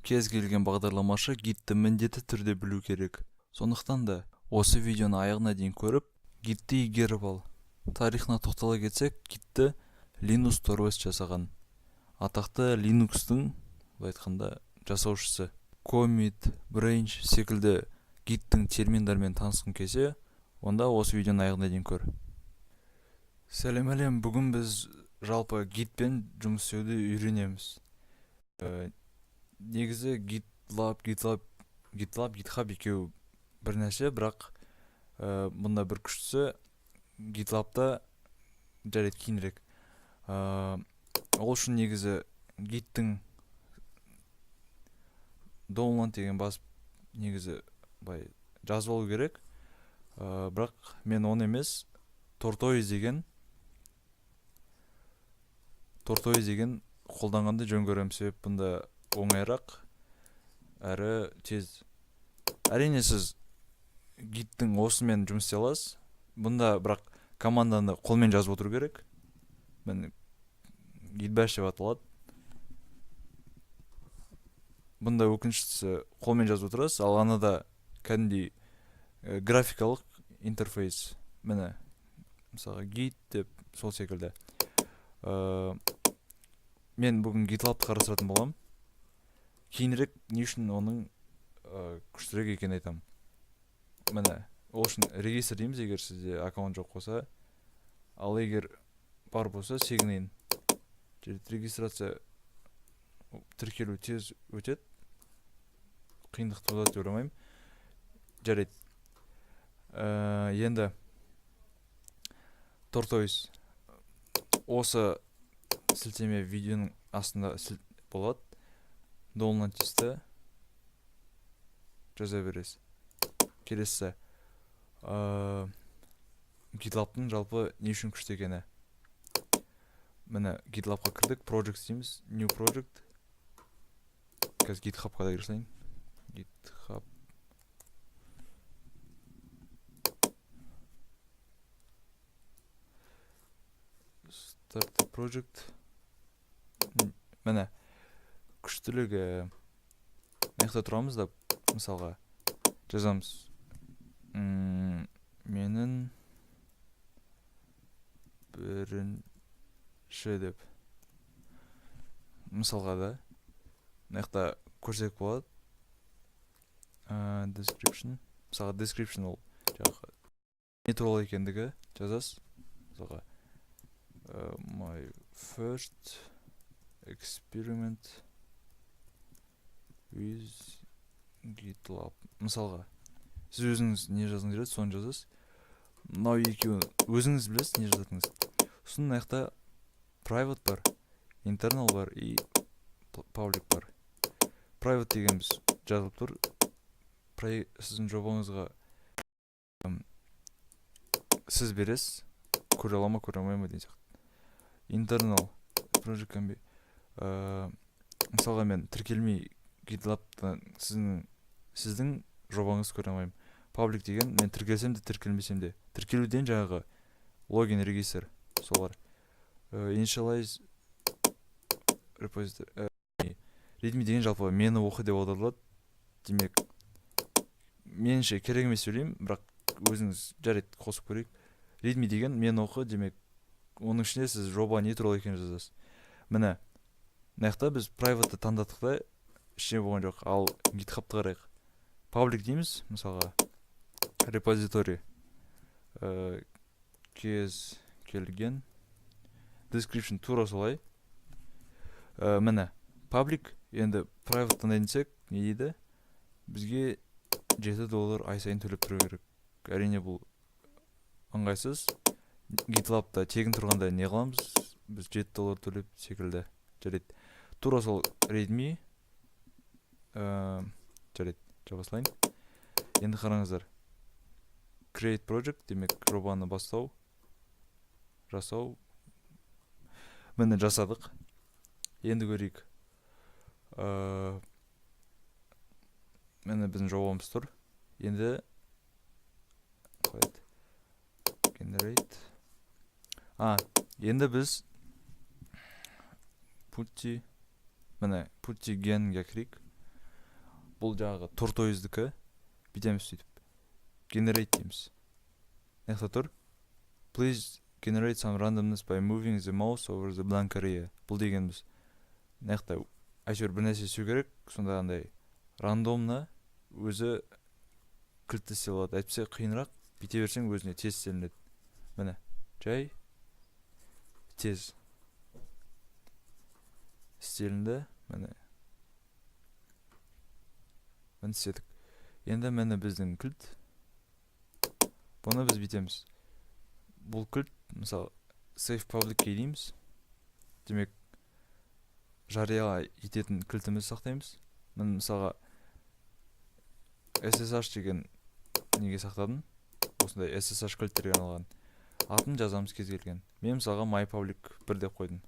Кез келген бағдарламашы Git-ті міндетті түрде білу керек. Сондықтан да осы видеоны аяғына дейін көріп, Git-ті игеріп ал. Тарихына тоқтала кетсек, Git-ті Линус Торвальдс жасаған. Атақты Linux-тың, былай айтқанда, жасаушысы. Commit, branch секілді Git-тің терминдарымен танысқың келсе, онда осы видеоны аяғына дейін көр. Сәлем, әлем! Бүгін біз жалпы Git-пен жұмыс істеуді үйренеміз. Негізі GitLab, GitHub екеуі бір нәрсе, бірақ бұнда бір күштісі GitLab'та, жарайды, кейінірек. Ол үшін негізі Git-тің download деген басып, негізі былай жазып алу керек. Бірақ мен оны емес, Tortoise деген қолданғанды жөн көремін, себебі бұнда оңайырақ әрі тез. Әрине, сіз Git-тің осымен жұмыс істей аласыз бұнда, бірақ команданы қолмен жазып отыру керек. Міне, Git Bash деп аталады. Бұнда, өкініштісі, қолмен жазып отырасыз, ал анада кәдімгідей графикалық интерфейс. Міне, мысалға, git деп, сол секілді. Мен бүгін GitLab'ты қарастыратын боламын, кейінірек не үшін оның күштірек екенін айтамын. Міне, ол үшін register дейміз, егер сізде аккаунт жоқ болса, ал егер бар болса, sign in. Регистрация, тіркелу тез өтеді, қиындық туғызады деп ойламаймын. Жарайды, енді Tortoise, осы сілтеме видеоның астында болады. Download дейсіз, жаза бересіз. Келесі, GitLab'тың жалпы не үшін күшті екені. Міне, GitLab'қа кірдік, project дейміз, new project. Қазір GitHub'қа да кіре салайын. GitHub start a project. Міне, күштілігі, мына жақта тұрамыз да, мысалға, жазамыз менің бірінші деп, мысалға да, мына жақта көрсек болады. Description, мысалға, description ол жаңағы не туралы екендігі жазасыз. Мысалға, my first experiment with GitLab. Мысалға, сіз өзіңіз не жазғыңыз келеді, соны жазасыз. Мынау екеуін өзіңіз білесіз не жазатыныңызды. Сосын мына жақта private бар, internal бар и public бар. Private дегеніміз жазылып тұр, сіздің жобаңызға сіз бересіз, көре ала ма, көре алмай ма деген сияқты. Internal project can be, мысалға, мен тіркелмей GitLab'тан сіздің жобаңызды көре алмаймын. Public деген мен тіркелсем де, тіркелмесем де. Тіркелуден жаңағы логин, register, солар. Initialize repository, readme деген жалпы мені оқы деп аударылады. Демек, меніңше, керек емес деп ойлаймын, бірақ өзіңіз, жарайды, қосып көрейік. Readme деген мені оқы, демек, оның ішінде сіз жоба не туралы екенін жазасыз. Міне, мына жақта біз private-ты таңдадық та, ештеңе болған жоқ. Ал GitHub'ты қарайық. Public дейміз, мысалға, репозиторий, кез келген, description тура солай. Міне, public. Енді private таңдайын десек, не дейді? Бізге 7 доллар ай сайын төлеп тұру керек. Әрине, бұл ыңғайсыз. GitLab'та тегін тұрғанда не қыламыз біз 7 доллар төлеп секілді. Жарайды, тура сол readme. Жарайды, жаба салайын. Енді қараңыздар, create project, демек, жобаны бастау, жасау. Міне, жасадық. Енді көрейік. Міне, біздің жобамыз тұр. Енді қалай еді, generate, а, енді біз PuTTY, міне, PuTTYgen ге кірейік. Бұл жаңағы Tortoise'дікі. Бүйтеміз сөйтіп. Generate дейміз. Мына жақта тұр. Please generate some randomness by moving the mouse over the blank area. Бұл дегеніміз мына жақта әйтеуір бір нәрсе істеу керек, сонда андай рандомно өзі кілтті істеп алады. Әйтпесе қиынырақ, бүйте берсең өзіне тез істелінеді. Міне, жай тез істелінді. Міне, міне істедік. Енді міне біздің кілт. Бұны біз бүйтеміз. Бұл кілт, мысалы, save public key дейміз. Демек, жария ететін кілтімізді сақтаймыз. Міне, мысалға, SSH деген неге сақтадым? Осындай SSH кілттерге арналған. Атын жазамыз кез келген. Мен мысалға my public 1 деп қойдым.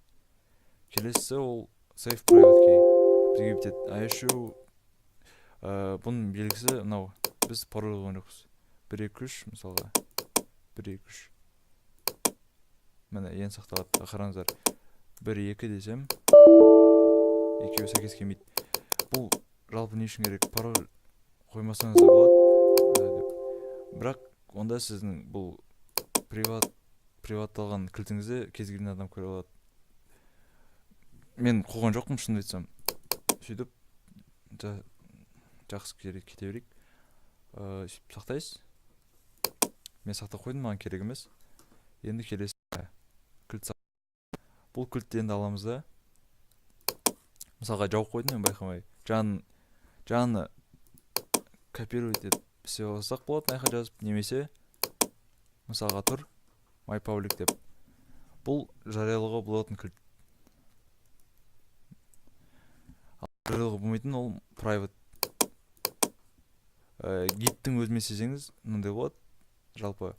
Келесісі ол save private key. Бізге бүйтеді. А еще бұның белгісі мынау. Біз пароль қойған жоқпыз. 1 2 3 мысалға. 1 2 3. Міне, ең сақталады. Қараңыздар. 1 2 десем, екеуі сәйкес келмейді. Бұл жалпы не үшін керек? Пароль қоймасаңыз да болады деп. Бірақ онда сіздің бұл приватталған кілтіңізді кез келген адам көре алады. Мен қойған жоқпын, шынымды айтсам. Сөйтіп жақсы кете берейік. Сөйтіп сақтайсыз. Мен сақтап қойдым, маған керек емес. Енді келесі кілт. Бұл кілтті енді аламыз да, мысалға, жауып қойдым мен байқамай. Жаңаны копировать етіп істеп алсақ болады, мына жаққа жазып, немесе мысалға тұр my public деп. Бұл жариялауға болатын кілт. Ал жариялауға болмайтын ол private. Гиттің өзімен істесеңіз мынандай болады. Жалпы,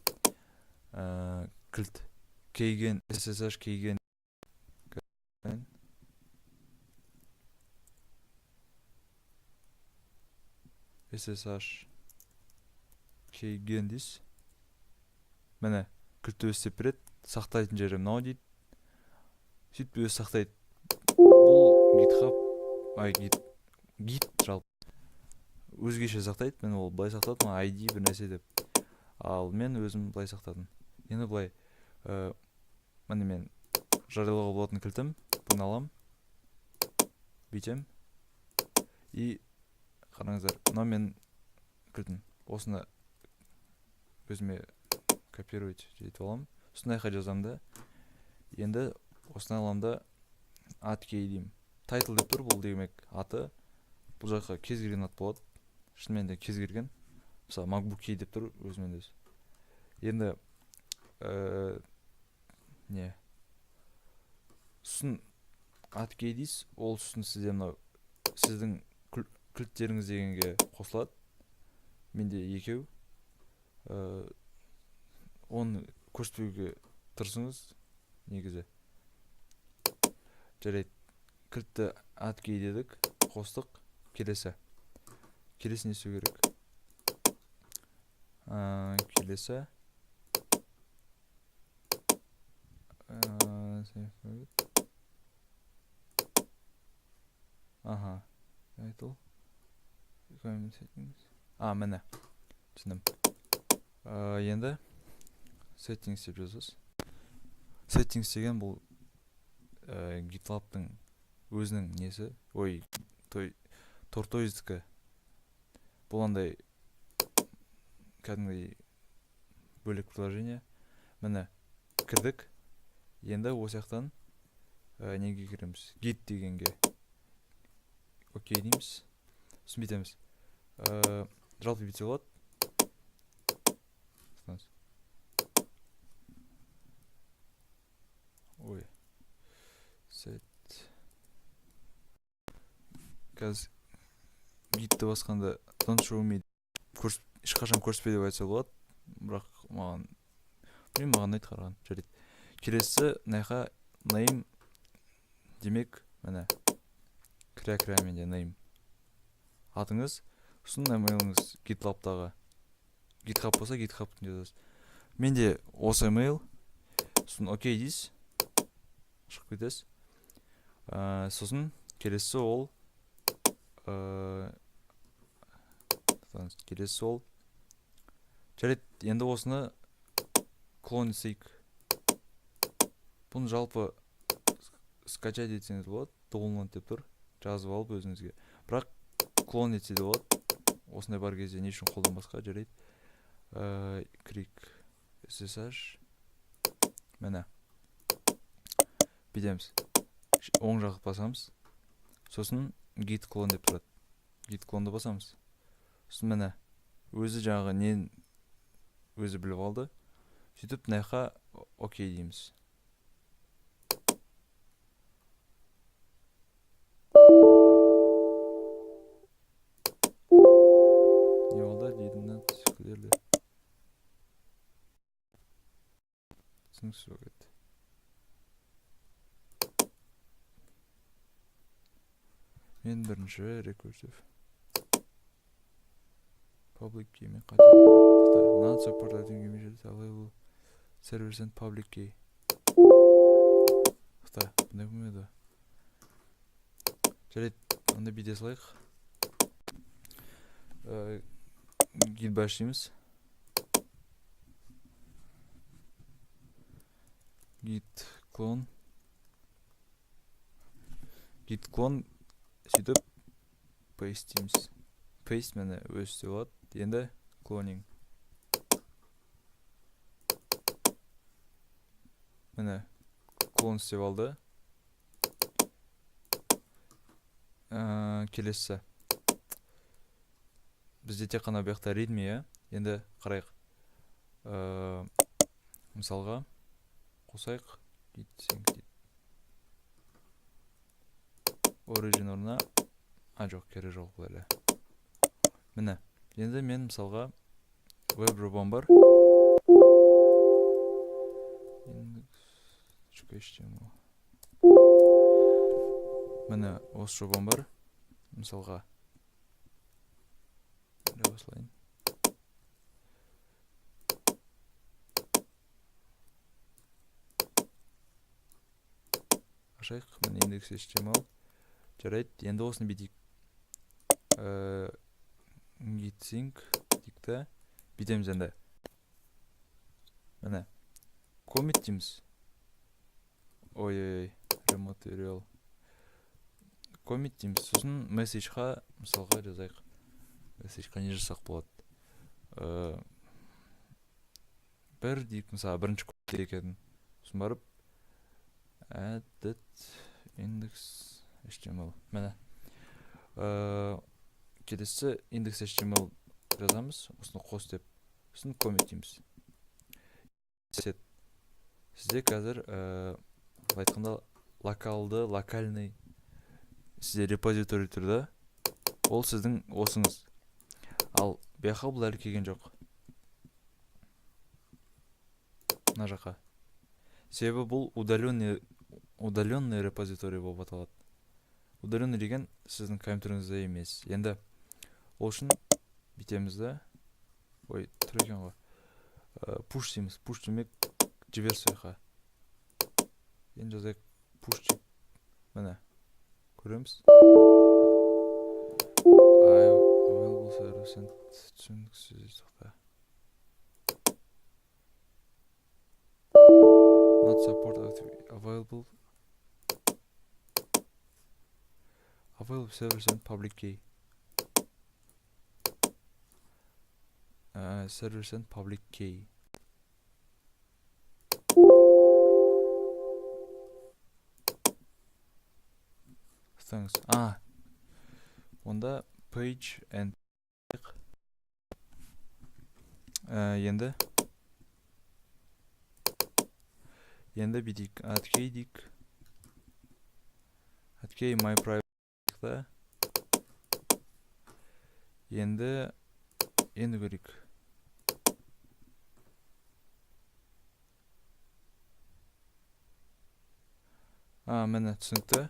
кілт keygen SSH keygen SSH keygen дейсіз. Міне, кілтті өзі істеп береді. Сақтайтын жері мынау дейді. Сөйтіп өзі сақтайды. Бұл GitHub, ай, гит, гит жалпы өзгеше сақтайды. Міне, ол былай сақтады, мына ID бір нәрсе деп. Ал мен өзім былай сақтадым. Енді былай, міне, мен жариялауға болатын кілтім, бұны алам, бүйтем. И қараңыздар, мынау менің кілтім. Осыны өзіме копировать етіп аламын. Сосын мына жаққа жазамын да. Енді осыны аламын да, add key деймін. Title деп тұр, бұл демек аты. Бұл жаққа кез келген ат болады. Шынымен де кез келген. Мысалы, MacBook key деп тұр өзімен өзі. Енді не? Сосын add key дейсіз, ол сосын сізде мынау сіздің кілттеріңіз дегенге қосылады. Менде екеу. Оны көрсетпеуге тырысыңыз негізі. Жарайды, кілтті add key дедік, қостық. Келесі. Келесі не істеу керек? Келесі. Аха, title. Settings. А, міне. Түсіндім. Енді settings деп жазасыз. Settings деген бұл GitLab'тың өзінің несі, ой, той, Tortoise'дікі. Бұл андай кәдімгідей бөлек приложение. Міне, кірдік. Енді осы жақтан неге кіреміз? Git дегенге. Окей дейміз. Сосын бүйтеміз. Жалпы бүйтсе болады. Ой. Set. Қазір гитті басқанда don't show me ешқашан көрсетпе деп айтса болады, бірақ маған, білмеймін, маған ұнайды қараған. Жарайды. Келесі мына жаққа name, демек, міне, кірә кірә менде name. Атыңыз, сосын emailіңіз GitLab'тағы. GitHub болса, GitHub'тың жазасыз. Менде осы email. Сосын окей дейсіз. Шығып кетесіз. Сосын келесі ол алсаңыз. Келесі ол. Жарайды, енді осыны клон етсек. Бұны жалпы скачать етсеңіз болады, download деп тұр, жазып алып өзіңізге. Бірақ клон етсе де болады. Осындай бар кезде не үшін қолданбасқа, жарайды. Крик SSH. Міне. Бүйтеміз. Оң жақты басамыз. Сосын git клон деп тұрады. Git клонды басамыз. Сосын міне өзі жаңағы нен өзі біліп алды. Сөйтіп мына жаққа окей дейміз. Не болды? Did not clearly. Түсініксіз болып кетті. Мен бірінші recursive public key мен қате. Not support item available servers and public key. Тоқта, бұндай болмайды. Жарайды, онда бүйте салайық. Git bash дейміз. Git clone. Git clone сөйтіп paste дейміз. Paste міне өзі істеп алады. Енді cloning. Міне клон істеп алды. Келесі. Бізде тек қана бұл жақта readme, иә? Енді қарайық. Мысалға қосайық. Git sync дейді. Origin орнына, жоқ, керек жоқ бұл әлі. Міне, енді мен мысалға веб жобам бар. Index.html. Міне, осы жобам бар. Мысалға осылайын. Ашайық, міне index html. Жарайды, енді осыны бүйтейік. Git sync дейік та бүйтеміз енді. Міне commit дейміз. Ой-ой-ой, remote URL. Commit дейміз. Сосын message-ға мысалға жазайық. Message-ға не жазсақ болады? Бір дейік, мысалы, бірінші commit екен. Сосын барып added index html. Міне. Келесі index html жазамыз. Осыны қос деп. Сосын commit дейміз. Сізде қазір, былай айтқанда, локалды, локальный сізде репозиторий тұр да. Ол сіздің осыңыз. Ал бұл жаққа бұл әлі келген жоқ. Мына жаққа. Себебі бұл удаленный репозиторий болып аталады. Удаленный деген сіздің компьютеріңізде емес. Енді ол үшін бүйтеміз да. Ой, тұр екен ғой. Push дейміз. Push демек жібер сол жаққа. Енді жазайық push деп. Міне. Көреміз. Available service and түсініксіз тоқта. Not support available servers and public key. Servers and public key. Thanks. Онда page and енді бүйтейік. Add key дейік. Add key my private да. Енді көрейік. Міне түсінікті.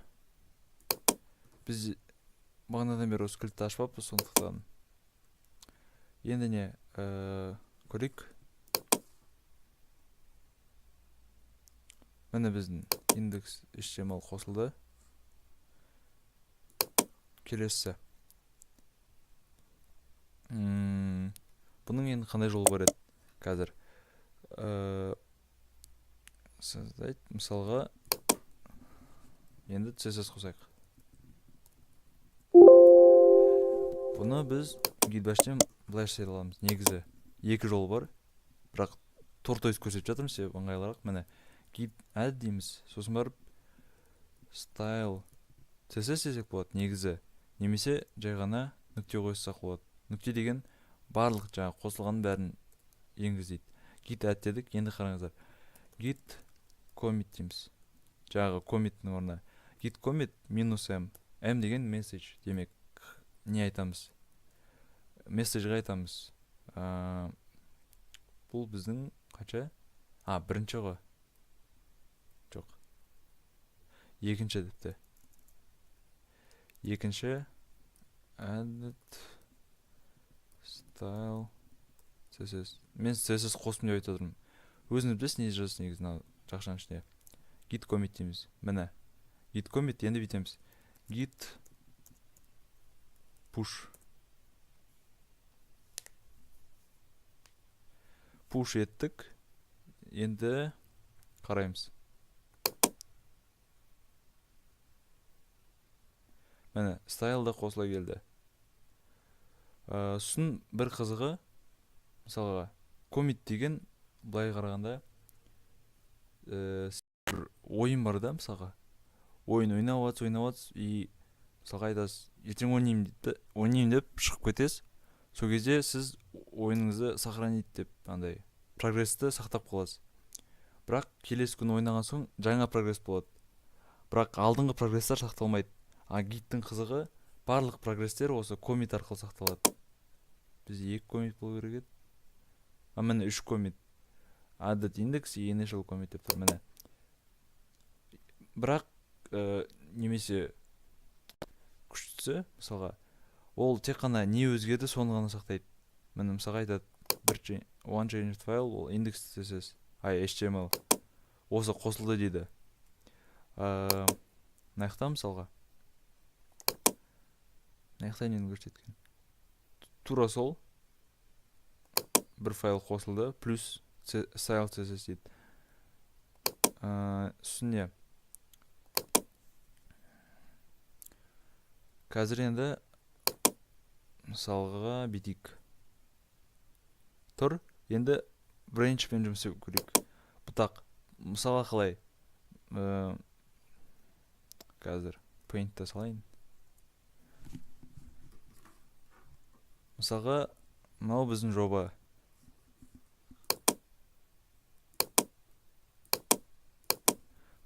Біз бағанадан бері осы кілтті ашпаппыз, сондықтан. Енді не, көрейік. Міне біздің индекс HTML қосылды. Келесі. Бұның енді қандай жолы бар еді қазір? Создать, мысалға, енді CSS қосайық. Бұны біз Git Bash-тен былай жасай аламыз. Негізі екі жол бар, бірақ tortoise көрсетіп жатырмын, себебі ыңғайлырақ. Міне, git add дейміз, сосын барып style CSS десек болады негізі, немесе жай ғана нүкте қойсақ болады. Нүкте деген барлық жаңағы қосылғанның бәрін енгіз дейді. Git add дедік, енді қараңыздар, git commit дейміз. Жаңағы commit'нің орнына git commit минус m. M деген message, демек не айтамыз? Message'ға айтамыз. Бұл біздің қанша? А, бірінші ғой. Жоқ. Екінші депті. Екінші added style CSS. Мен CSS қостым деп айтып отырмын. Өзіңіз білесіз не жазасыз негізі мынау жақшаның ішіне. Git commit дейміз. Міне. Git commit, енді бүйтеміз. Git push. Push еттік. Енді қараймыз. Міне, style да қосыла келді. Сосын бір қызығы, мысалға, commit деген былай қарағанда, бір ойын бар да, мысалға. Ойын ойнап жатсыз, ойнап жатсыз, и мысалға айтасыз, ертең ойнаймын дейді, ойнаймын деп шығып кетесіз. Сол кезде сіз ойыныңызды сохранить деп, андай прогрессті сақтап қаласыз. Бірақ келесі күні ойнаған соң жаңа прогресс болады. Бірақ алдыңғы прогресстер сақталмайды. А гиттің қызығы, барлық прогресстер осы коммит арқылы сақталады. Бізде 2 коммит болу керек еді. А міне 3 коммит. Added index и initial commit деп тұр, міне. Бірақ немесе күштісі, мысалға, ол тек қана не өзгерді, соны ғана сақтайды. Міне, мысалға айтады, бір one changed file, ол index CSS, ай, HTML. Осы қосылды дейді. Мына жақта мысалға, мына жақта нені көрсеткен? Тура сол бір файл қосылды, плюс style CSS дейді. Сосын не? Қазір енді мысалға бүйтейік. Тұр, енді branch-пен жұмыс істеп көрейік. Бұтақ. Мысалға қалай? Қазір paint-та салайын. Мысалға, мынау біздің жоба.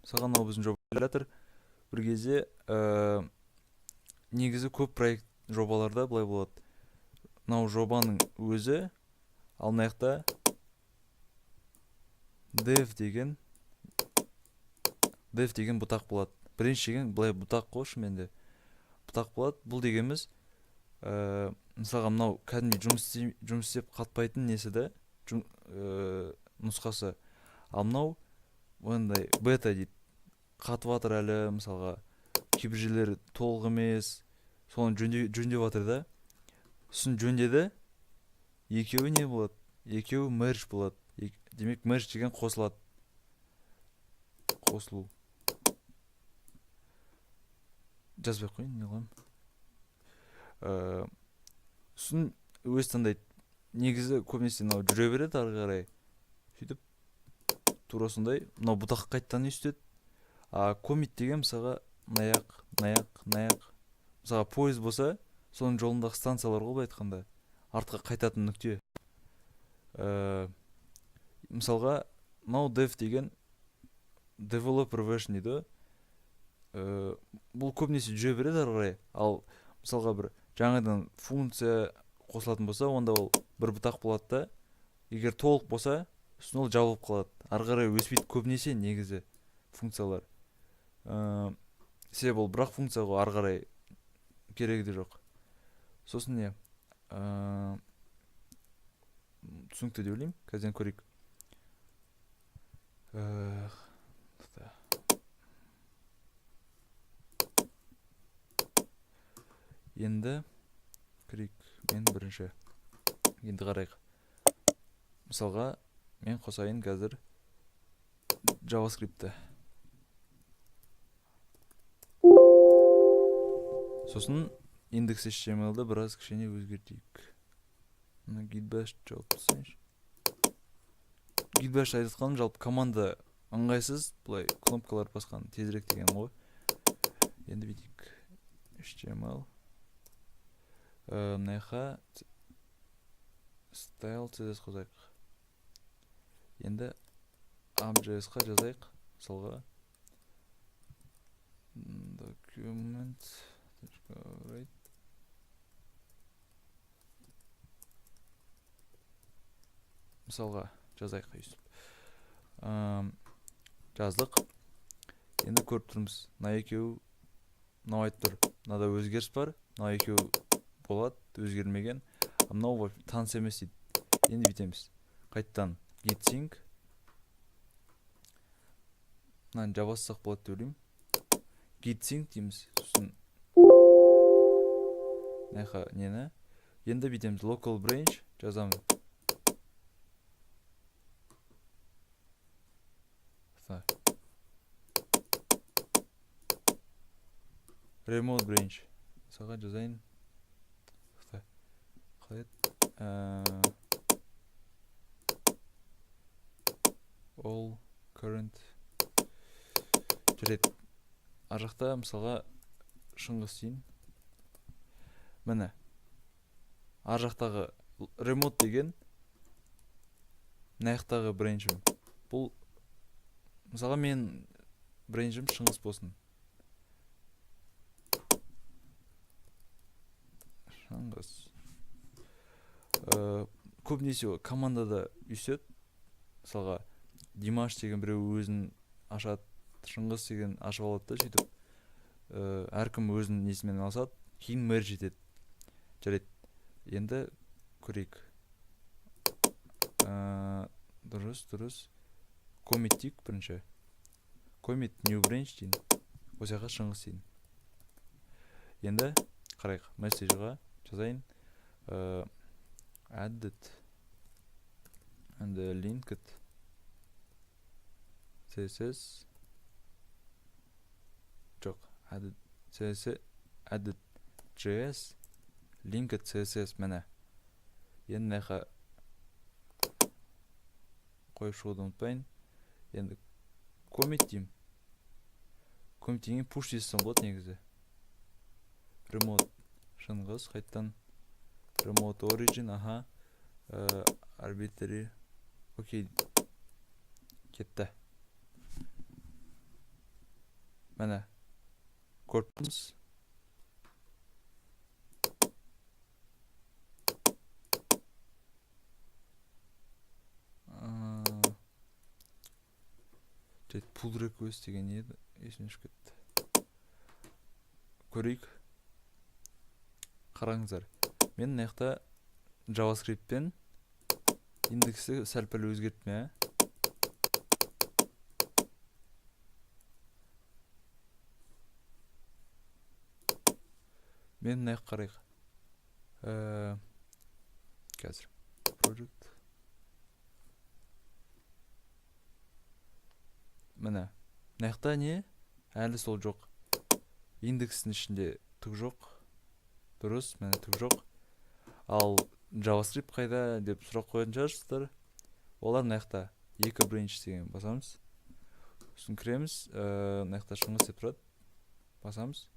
Мысалға, мынау біздің жоба жатыр. Бір кезде, негізі көп проект жобаларда былай болады. Мынау жобаның өзі, ал мына жақта dev деген бұтақ болады. Branch деген былай бұтақ қой, шынымен де. Бұтақ болады. Бұл дегеніміз, мысалға, мынау кәдімгідей жұмыс істеп қатпайтын несі да, нұсқасы. Ал мынау ондай бета дейді. Қатып жатыр әлі, мысалға, кейбір жерлері толық емес, соны жөндеп жатыр да. Сосын жөндеді, екеуі не болады? Екеуі merge болады. Демек, merge деген қосылады. Қосылу. Жазбай ақ қояйын, не қыламын. Сосын өз таңдайды. Негізі көбінесе мынау жүре береді ары қарай. Сөйтіп тура сондай мынау бұтақ қайтадан өседі. А коммит деген мысалға мына жақ, мына жақ, мына жақ. Мысалға пойыз болса, соның жолындағы станциялар ғой, былай айтқанда. Артқа қайтатын нүкте. Мысалға мынау dev деген developer version дейді ғой. Бұл көбінесе жүре береді ары қарай. Ал мысалға бір жаңадан функция қосылатын болса, онда ол бір бұтақ болады да. Егер толық болса, сосын ол жабылып қалады. Ары қарай өспейді көбінесе негізі функциялар. Себебі ол бір-ақ функция ғой, ары қарай керегі де жоқ. Сосын не? Түсінікті деп ойлаймын. Қазір көрейік. Енді кірейік. Мен бірінші. Енді қарайық. Мысалға, мен қосайын қазір JavaScript'ті. Сосын индекс HTML-ді біраз кішкене өзгертейік. Мына git bash жауып тастайыншы. Git bash айтып жатқаным жалпы команда ыңғайсыз, былай кнопкалар басқан тезірек дегенім ғой. Енді бүйтейік. HTML. Мына жаққа style CSS қосайық. Енді app.js-қа жазайық. Мысалға document write мысалға жазайық өйстіп. Жаздық. Енді көріп тұрмыз. Мына екеуі мынау айтып тұр. Мынада өзгеріс бар. Мынау екеуі болады, өзгермеген. А мынау таныс емес дейді. Енді бүйтеміз. Қайттан git sync. Мынаны жаба салсақ болады деп ойлаймын. Git sync дейміз. Сосын мына жаққа нені? Енді бүйтеміз. Local branch жазамын. Remote branch. Мысалға жазайын. Қалай еді? All current. Жарайды. Ар жақта мысалға Шыңғыс дейін. Міне. Ар жақтағы remote деген мына жақтағы branch'ім. Бұл мысалға мен branch'ім Шыңғыс болсын. Шыңғыс. Көбінесе командада өйстеді. Мысалға Димаш деген біреу өзін ашады, Шыңғыс деген ашып алады да, сөйтіп, әркім өзінің несімен айналысады, кейін мерж етеді. Жарайды. Енді көрейік. Дұрыс, дұрыс. Commit дейік бірінші. Commit new branch дейін. Осы жаққа Шыңғыс дейін. Енді қарайық, message-ға жазайын. Added and linked CSS жоқ, added CSS, added JS, linked CSS. Міне. Енді мына жаққа қойып шығуды ұмытпайын. Енді commit деймін. Commit дегенге push десем болады негізі. Remote Шыңғыс, қайттан remote origin, аха, arbitrary, окей, кетті. Міне, көріп тұрмыз. Жарайды, pull request деген не еді, есімнен шығып кетті. Көрейік. Қараңыздар, мен мына жақта JavaScript-пен индексті сәл-пәл өзгерттім, ә? Мен мына жаққа қарайық. Қазір project. Міне, мына жақта не? Әлі сол жоқ. Индекстің ішінде түк жоқ. Дұрыс, міне түк жоқ. Ал JavaScript қайда деп сұрақ қоятын шығарсыздар. Олар мына жақта екі branch деген басамыз. Сосын кіреміз, мына жақта Шыңғыс деп тұрады. Басамыз.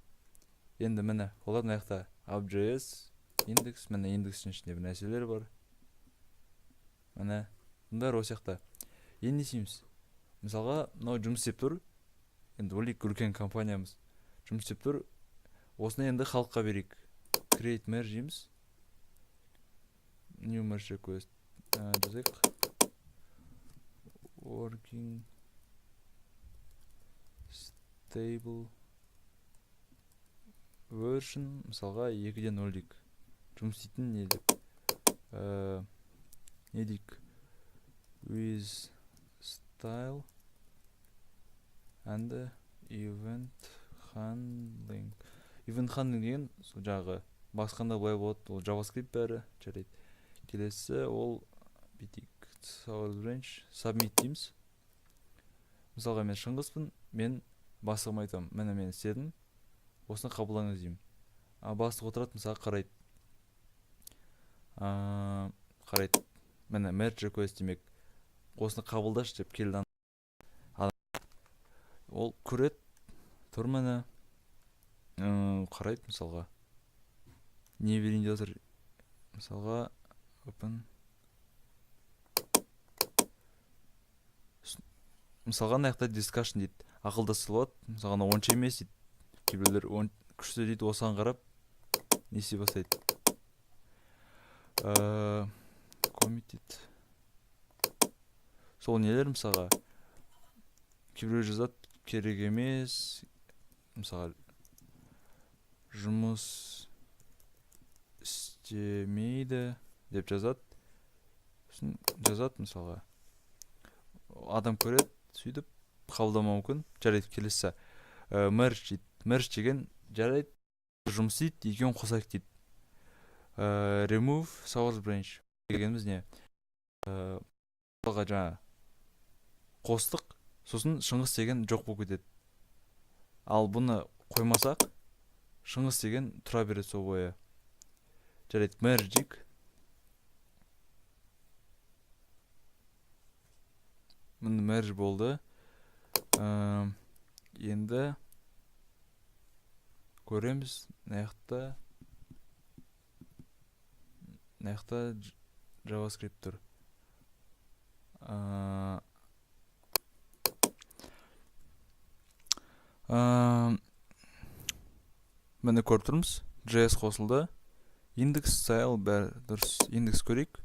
Енді міне, олар мына жақта app.js, индекс, міне индекстің ішінде бір нәрселер бар. Міне, бұның бәрі осы жақта. Енді не істейміз? Мысалға, мынау жұмыс істеп тұр. Енді ойлайық, үлкен компаниямыз жұмыс істеп тұр. Осыны енді халыққа берейік. Create merge дейміз. New merge request жазайық. Working stable version, мысалға, 2.0 дейік. Жұмыс істейтін не деп? Не дейік? With style and event handling. Event handling деген сол жағы басқанда былай болады, ол JavaScript бәрі. Жарайды. Келесі ол бүйтейік. Source branch, submit дейміз. Мысалға, мен Шыңғыспын, мен бастығыма айтамын: міне, мен істедім, осыны қабылдаңыз деймін. А бастық отырады, мысалы, қарайды, қарайды, міне, merge request, демек, осыны қабылдашы деп келді. Ол көреді тұр, міне, қарайды, мысалға, не берейін деп жатыр, мысалға, open. Мысалға, мына жақта discussion дейді, ақылдасса болады. Мысалға, анау онша емес дейді, кейбіреулер күшті дейді. Осыған қарап не істей бастайды, commit дейді. Сол нелер, мысалға, кейбіреу жазады: керек емес, мысалға, жұмыс істемейді деп жазады. Сосын жазады, мысалға, адам көреді, сөйтіп қабылдамауы мүмкін. Жарайды, келесі, merge дейді. Merge деген: жарайды, жұмыс істейді, екеуін қосайық дейді. Remove source branch дегеніміз не? Мысалға, жаңа қостық, сосын Шыңғыс деген жоқ болып кетеді. Ал бұны қоймасақ, Шыңғыс деген тұра береді сол бойы. Жарайды, merge дейік. Міне, merge болды. Енді көреміз, мына жақта JavaScript тұр. Міне, көріп тұрмыз, JS қосылды, индекс, style, бәрі дұрыс. Индекс көрейік,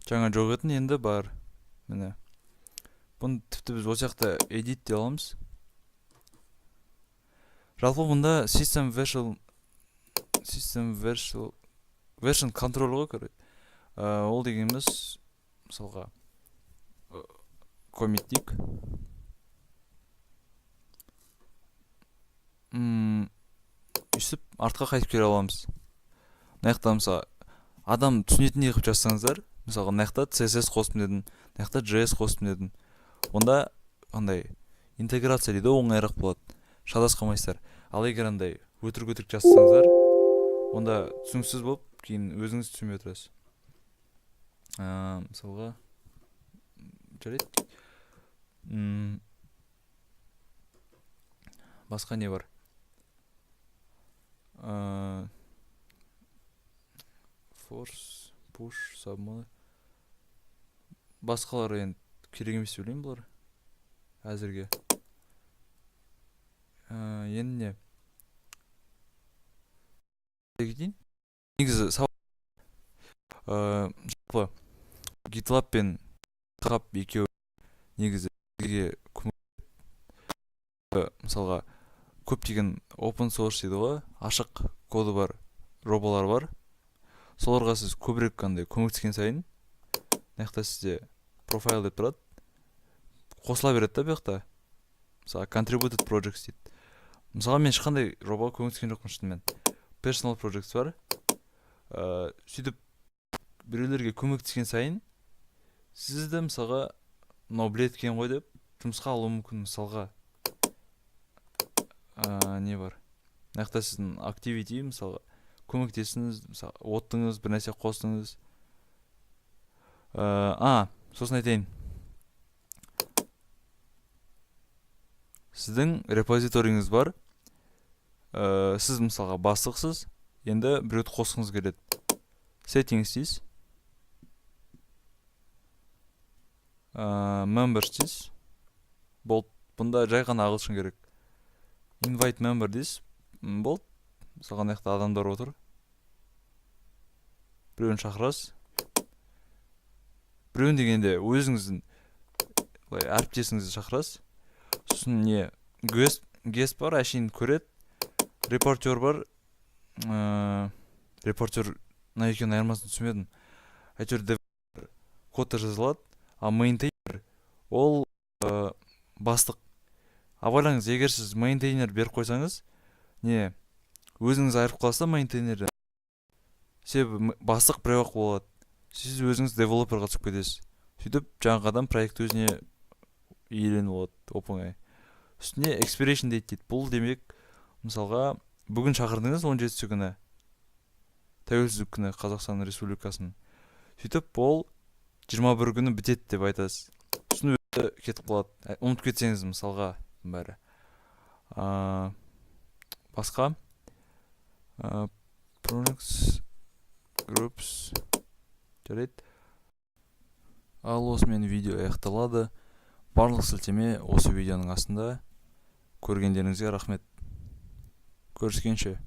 жаңа жоқ етін, енді бар. Міне, бұны тіпті біз осы жақта edit дей аламыз. Жалпы, бұнда system version control ғой, короче. Ол дегеніміз, мысалға, commit дейік. Өйстіп артқа қайтып келе аламыз. Мына жақта, мысалы, адам түсінетіндей қылып жазсаңыздар, мысалға, мына жақта CSS қостым дедім, мына жақта JS қостым дедім, онда андай интеграция дейді ғой, оңайырақ болады, шатасып қалмайсыздар. Ал егер андай өтірік өтірік жазсаңыздар, онда түсініксіз болып, кейін өзіңіз түсінбей отырасыз. Мысалға, жарайды. Басқа не бар? Force, push, submit, басқалары енді керек емес деп ойлаймын бұлар әзірге. Енді не кетейін негізі, жалпы GitLab пен GitHub екеуі негізі бізге көмек. Мысалға, көптеген open source дейді ғой, ашық коды бар жобалар бар. Соларға сіз көбірек андай көмектескен сайын, мына жақта сізде profile деп тұрады, қосыла береді да. Бұл жақта, мысалы, contributed projects дейді. Мысалға, мен ешқандай жобаға көмектескен жоқпын шынымен. Personal projects бар. Сөйтіп біреулерге көмектескен сайын сізді, мысалға, мынау біледі екен ғой деп жұмысқа алуы мүмкін. Мысалға, не бар мына жақта? Сіздің activity, мысалға, көмектестіңіз, мысалы, оттыңыз, бір нәрсе қостыңыз. А сосын айтайын, сіздің репозиторийіңіз бар. Сіз, мысалға, бастықсыз, енді біреуді қосқыңыз келеді. Settings дейсіз, members дейсіз, болды. Бұнда жай ғана ағылшын керек. Invite member дейсіз, болды. Мысалға, мына жақта адамдар отыр, біреуін шақырасыз. Біреуін дегенде, өзіңіздің былай әріптесіңізді шақырасыз. Сосын не, guest бар, әшейін көреді. Репортер бар. Репортер, мына екеуінің айырмасын түсінбедім. Әйтеуір кодта жазылады. А maintainer ол бастық. Абайлаңыз, егер сіз maintainer беріп қойсаңыз, не, өзіңіз айырып қаласыз да maintainer ден. Себебі бастық біреу ақ болады, сіз өзіңіз developer ға түсіп кетесіз. Сөйтіп, жаңағы адам проект өзіне иеленіп алады оп оңай. Үстіне expiration date дейді. Бұл демек, мысалға, бүгін шақырдыңыз, 17-сі күні, Тәуелсіздік күні Қазақстан Республикасының. Сөйтіп, ол 21 күні бітеді деп айтасыз, сосын өзі кетіп қалады. Ұмытып кетсеңіз, мысалға, бәрі. Басқа products groups. Жарайды, ал осымен видео аяқталады. Барлық сілтеме осы видеоның астында. Көргендеріңізге рахмет, көріскенше.